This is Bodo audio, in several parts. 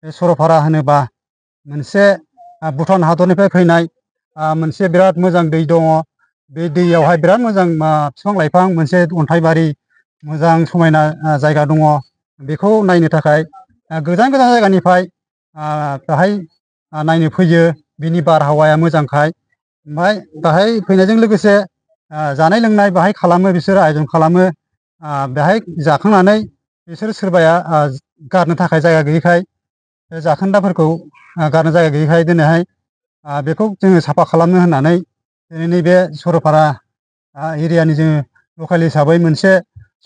बे सरलपारा होनोबा मोनसे भुटान हादरनिफ्राय फैनाय मोनसे बिराद मोजां दै दङ। बे दैयावहाय बिराद मोजां बिफां लाइफां मोनसे अन्थाइबारि मोजां समायना जायगा दङ। बेखौ नायनो थाखाय गोजान गोजान जायगानिफ्राय बेहाय नायनो फैयो। बिनि बारहावाया मोजांखाय ओमफ्राय बेहाय फैनायजों लोगोसे जानाय लोंनाय बेहाय खालामो, बिसोरो आयोजन खालामो। बेहाय जाखांनानै बिसोर सोरबाया गारनो थाखाय जायगा गैयैखाय बे जाखोन्दाफोरखौ गारनो जायगा गैयैखाय दिनैहाय बेखौ जोङो साफा खालामनो होननानै दिनै नैबे सरलपारा एरियानि जोङो लकेल हिसाबै मोनसे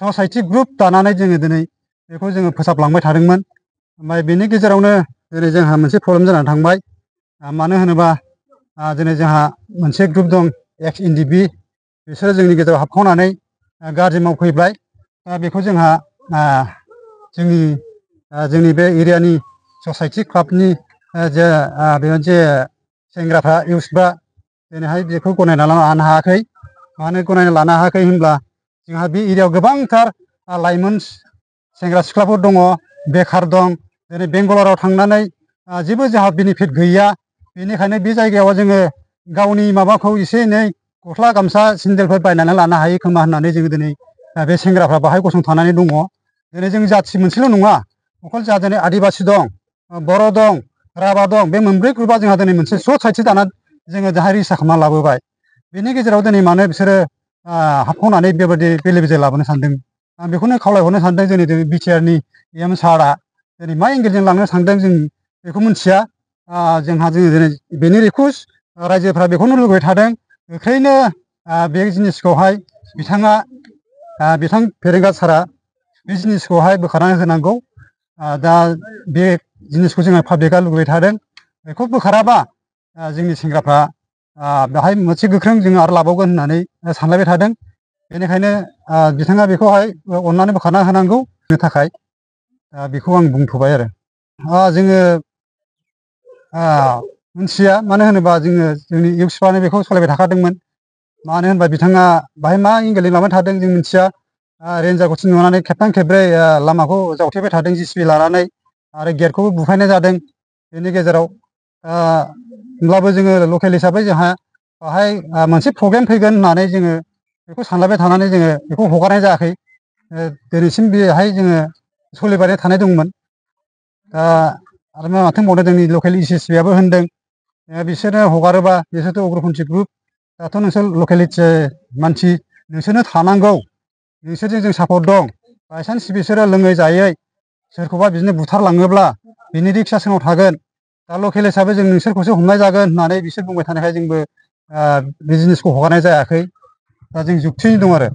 ससाइटि ग्रुप दानानै जोङो दिनै बेखौ जोङो फोसाबलांबाय थादोंमोन। ओमफ्राय बेनि गेजेरावनो दिनै जोंहा मोनसे प्रब्लेम जानानै थांबाय। मानो होनोबा दिनै जोंहा मोनसे ग्रुप दं XNDP, बिसोरो जोंनि गेजेराव हाबखावनानै गाज्रि मावफैबाय। बेखौ जोंहा जोंनि बे एरियानि ससाइटि क्लाबनि बे मोनसे सेंग्राफ्रा इउथ्सफ्रा दिनैहाय बेखौ गनायना लानो हायाखै। मानो गनायना लानो हायाखै होनब्ला जोंहा बे एरियायाव गोबांथार लाइमोन सेंग्रा सिख्लाफोर दङ, बेखार दं। दिनै बेंगालराव थांनानै जेबो जोंहा बेनिफिट गैया। बेनिखायनो बे जायगायाव जोङो गावनि माबाखौ एसे एनै गस्ला गामसा सेन्देलफोर बायनानै लानो हायो खोमा होननानै जोङो दिनै बे सेंग्राफ्रा बाहाय गसंथानानै दङ। दिनै जों जाथि मोनसेल' नङा, अखल जोंहा दिनै आदिबासि दं, बर' दं, राभा दं। बे मोनब्रै ग्रुपआ जोंहा दिनै मोनसे ससाइटि दानानै जोङो दाहाय रिसार खालामना लाबोबाय। बेनि गेजेराव दिनै मानो बिसोरो हाबखावनानै बेबायदि बेले बेजे लाबोनो सानदों? आं बेखौनो खावलायहरनो सानदों जोंनि बिटिआरनि EM सारआ दिनै मा एंगेलजों लांनो सानदों जों बेखौ मिथिया। जोङो दिनै बेनि रिकुवेस्ट, रायजोफ्रा बेखौनो लुबैबाय थादों गोख्रैनो बे जिनिसखौहाय बिथां फेरेंगा सारआ बे जिनिसखौहाय बोखारनानै होनांगौ। दा बे जिनिसखौ जोङो पाब्लिकआ लुबैबाय थादों। बेखौ बोखाराबा जोंनि सेंग्राफ्रा बेहाय मोनसे गोख्रों जोङो आरो लाबावगोन होननानै सानलायबाय थादों। बेनिखायनो बिथाङा बेखौहाय अननानै बोखारना होनांगौ थाखाय बेखौ आं बुंथ'बाय आरो। जोङो मिथिया, मानो होनोबा जोंनि इउथ्सफ्रानो बेखौ सालायबाय थाखादोंमोन। मानो होनबा बिथाङा बाहाय मा एंगेलजों लांबाय थादों जों मिथिया। रेन्जारखौ थिनहरनानै खेबथाम खेबब्रै लामाखौ जावथेबाय थादों JCB लानानै, आरो गेटखौबो बुफायनाय जादों। बेनि गेजेराव होमब्लाबो जोङो लकेल हिसाबै जोंहा बाहाय मोनसे प्रब्लेम फैगोन होननानै जोङो बेखौ सानलायबाय थानानै जोङो बेखौ हगारनाय जायाखै। दिनैसिम बेहाय जोङो सोलिबाय थानाय दंमोन। आरो माथो होनबावनो, जोंनि लकेल SSBआबो होनदों बिसोरनो हगारोबा, बिसोरथ' उग्रपन्थी ग्रुप, दाथ' नोंसोर लकेलिटि मानसि, नोंसोरनो थानांगौ, नोंसोरजों जों सापर्ट दं। बायसान्स बिसोरो लोङै जायै सोरखौबा बिदिनो बुथारलाङोब्ला बिनि रिक्सआ सोरनाव थागोन? दा लकेल हिसाबै जों नोंसोरखौसो हमनाय जागोन होननानै बिसोर बुंबाय थानायखाय जोंबो बे जिनिसखौ हगारनाय जायाखै। दा जों जुक्ति दं आरो।